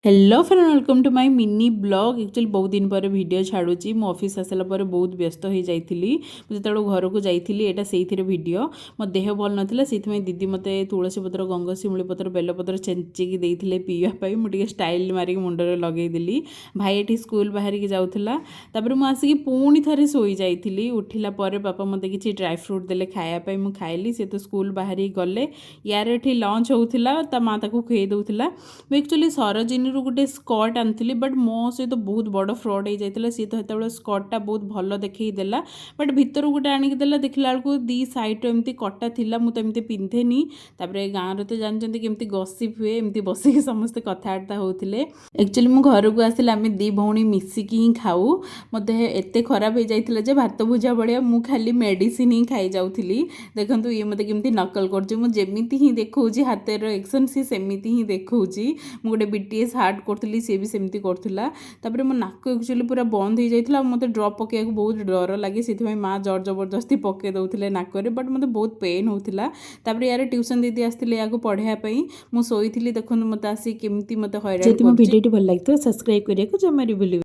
Hello friend, welcome to my mini vlog. Actually ବହୁତ ଦିନ ପରେ ଭିଡ଼ିଓ ଛାଡ଼ୁଛି। ମୁଁ ଅଫିସ୍ ଆସିଲା ପରେ ବହୁତ ବ୍ୟସ୍ତ ହୋଇଯାଇଥିଲି। ମୁଁ ଯେତେବେଳେ ଘରକୁ ଯାଇଥିଲି, ଏଇଟା ସେଇଥିରେ ଭିଡ଼ିଓ। ମୋ ଦେହ ଭଲ ନଥିଲା, ସେଇଥିପାଇଁ ଦିଦି ମୋତେ ତୁଳସୀ ପତ୍ର, ଗଙ୍ଗଶିମୁଳି ପତ୍ର, ବେଲପତ୍ର ଛେଚିକି ଦେଇଥିଲେ ପିଇବା ପାଇଁ। ମୁଁ ଟିକେ ଷ୍ଟାଇଲ୍ ମାରିକି ମୁଣ୍ଡରେ ଲଗେଇଦେଲି। ଭାଇ ଏଠି ସ୍କୁଲ ବାହାରିକି ଯାଉଥିଲା। ତାପରେ ମୁଁ ଆସିକି ପୁଣି ଥରେ ଶୋଇଯାଇଥିଲି। ଉଠିଲା ପରେ ବାପା ମୋତେ କିଛି ଡ୍ରାଏ ଫ୍ରୁଟ୍ ଦେଲେ ଖାଇବା ପାଇଁ, ମୁଁ ଖାଇଲି। ସେ ତ ସ୍କୁଲ ବାହାରିକି ଗଲେ। ୟାର ଏଠି ଲଞ୍ଚ ହେଉଥିଲା, ତା ମା ତାକୁ ଖୁଏଇ ଦେଉଥିଲା। ମୁଁ ଆକ୍ଚୁଆଲି ସରୋଜିନୀରୁ ଗୋଟେ ସ୍କର୍ଟ ଆଣିଥିଲି, ବଟ୍ ମୋ ସହିତ ବହୁତ ବଡ଼ ଫ୍ରଡ଼୍ ହେଇଯାଇଥିଲା। ସିଏ ତ ସେତେବେଳେ ସ୍କର୍ଟଟା ବହୁତ ଭଲ ଦେଖେଇ ଦେଲା, ବଟ୍ ଭିତରୁ ଗୋଟେ ଆଣିକି ଦେଲା, ଦେଖିଲା ବେଳକୁ ଦି ସାଇଡ଼୍ରୁ ଏମିତି କଟା ଥିଲା। ମୁଁ ତ ଏମିତି ପିନ୍ଧେନି। ତାପରେ ଗାଁରେ ତ ଜାଣିଛନ୍ତି କେମିତି ଗସିପ୍ ହୁଏ, ଏମିତି ବସିକି ସମସ୍ତେ କଥାବାର୍ତ୍ତା ହେଉଥିଲେ। ଆକ୍ଚୁଆଲି ମୁଁ ଘରକୁ ଆସିଲେ ଆମେ ଦୁଇ ଭଉଣୀ ମିଶିକି ହିଁ ଖାଉ। ମୋ ଦେହ ଏତେ ଖରାପ ହେଇଯାଇଥିଲା ଯେ ଭାତ ଭୁଜା ଭଳିଆ ମୁଁ ଖାଲି ମେଡ଼ିସିନ ହିଁ ଖାଇଯାଉଥିଲି। ଦେଖନ୍ତୁ, ଇଏ ମୋତେ କେମିତି ନକଲ କରୁଛି। ମୁଁ ଯେମିତି ହିଁ ଦେଖାଉଛି ହାତର ଏକ୍ସନ୍, ସିଏ ସେମିତି ହିଁ ଦେଖାଉଛି। ମୁଁ ଗୋଟେ ବିଟିଏସ୍ ହାର୍ଟ କରୁଥିଲି, ସିଏ ବି ସେମିତି କରୁଥିଲା। ତାପରେ ମୋ ନାକ ଆକ୍ଚୁଆଲି ପୁରା ବନ୍ଦ ହେଇଯାଇଥିଲା ଆଉ ମୋତେ ଡ୍ରପ୍ ପକାଇବାକୁ ବହୁତ ଡର ଲାଗେ। ସେଥିପାଇଁ ମା ଜୋର ଜବରଦସ୍ତି ପକାଇ ଦେଉଥିଲେ ନାକରେ, ବଟ୍ ମୋତେ ବହୁତ ପେନ୍ ହେଉଥିଲା। ତାପରେ ୟାର ଟ୍ୟୁସନ୍ ଦିଦି ଆସିଥିଲେ ୟାକୁ ପଢ଼ାଇବା ପାଇଁ। ମୁଁ ଶୋଇଥିଲି, ଦେଖନ୍ତୁ ମୋତେ ଆସିକି କେମିତି ମୋତେ ହଇରାଣ ଯଦି ମୋ କରୁଛି। ଭିଡ଼ିଓଟି ଭଲ ଲାଗିଥିବ, ସବସ୍କ୍ରାଇବ୍ କରିବାକୁ ଜମାରୁ ଭୁଲିବେନି।